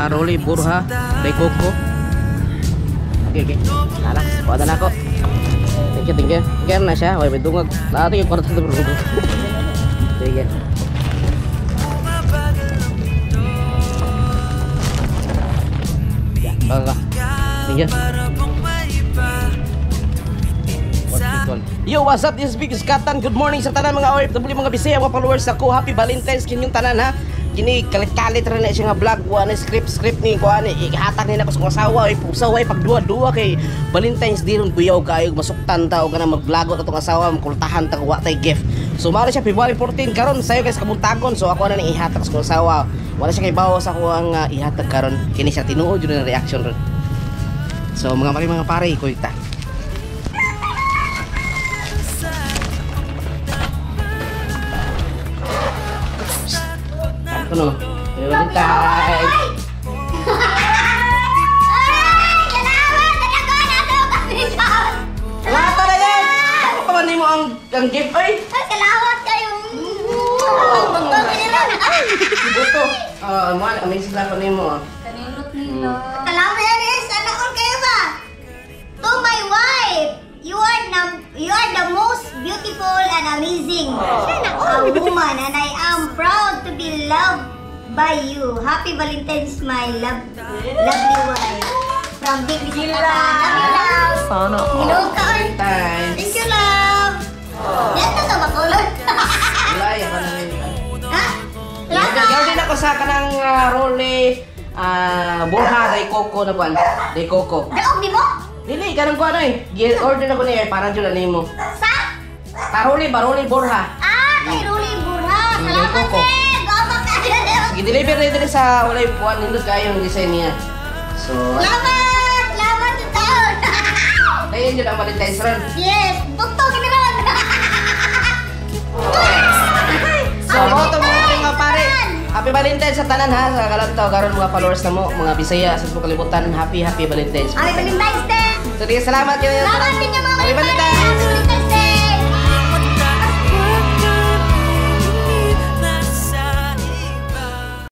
Rolly Borja de Coco. Okay. Lala, kuha na ako. Thank you, thank you. Kaya na siya. Okay, may dungag. Lahat yung kwarta bro. Sige. Yeah, baka. Thank you. Yo, what's up? This is Big Skatan. Good morning sa tanan mga OFW, mga Bisaya, mga followers ako. Happy Valentine's kinyong tanan ha. Kini kalit-kalit ra na siya nga vlog, wa na script script ni kuan ni ihatag ni nako sa kong asawa ay pusaw ay pagduwa-duwa kay Valentine's Day ron kuyaw kaayo masuktan ta og kanang mag-vlog atong asawa makultahan ta wa tay gift. So mao siya February 14 karon sayo guys kabuntagon. So ako na ning ihatag sa kong asawa. Wala siya kay bawo sa ako ang ihatag karon. Kini siya tinuod jud na reaction ron. So mga mari mga pare kuy ta. Ano? Valentine. Ay! Salamat! Talaga na ito kasi siya. Lata na yan! Ako pa man nimo ang gift ay. Ay, salamat kayo. Buto. Ah, mo amazing lang ko nimo. Kanilot nila. Salamat yan. Sana all kayo ba? To my wife, you are the most beautiful and amazing woman, and I am proud to be loved by you. Happy Valentine's, my lovely wife. From Big Bisita. Love you, love. Sana all. Hello ka, oy. Valentine's. Thank you, love. Yan to sa bakulod. Wala, ako na rin. Ha? Salamat. Gawin din ako sa kanang Rolly Borja de Coco na kuan. De Coco. Daog di mo? Dili kanang kuan oy. Gi-order na ko niya para jud na nimo. Sa? Taroli Baroli Borja. Ah, kay Rolly Borja. Salamat, Coco. eh. Gama ka. Gi-deliver na dili sa walay kuan nindot kayo ang design niya. So, Salamat! Salamat sa taon! dayon jud ang Valentine's ron. Yes! Bugtong kami ron! So, mo to mga pare. Happy Valentine's sa tanan ha, sa kalantaw karon mga followers na mo, mga Bisaya sa buong kalibutan. Happy Happy Valentine's. Happy Valentine's Day! So, sige, salamat kayo. Salamat din yung mga Happy Valentine's!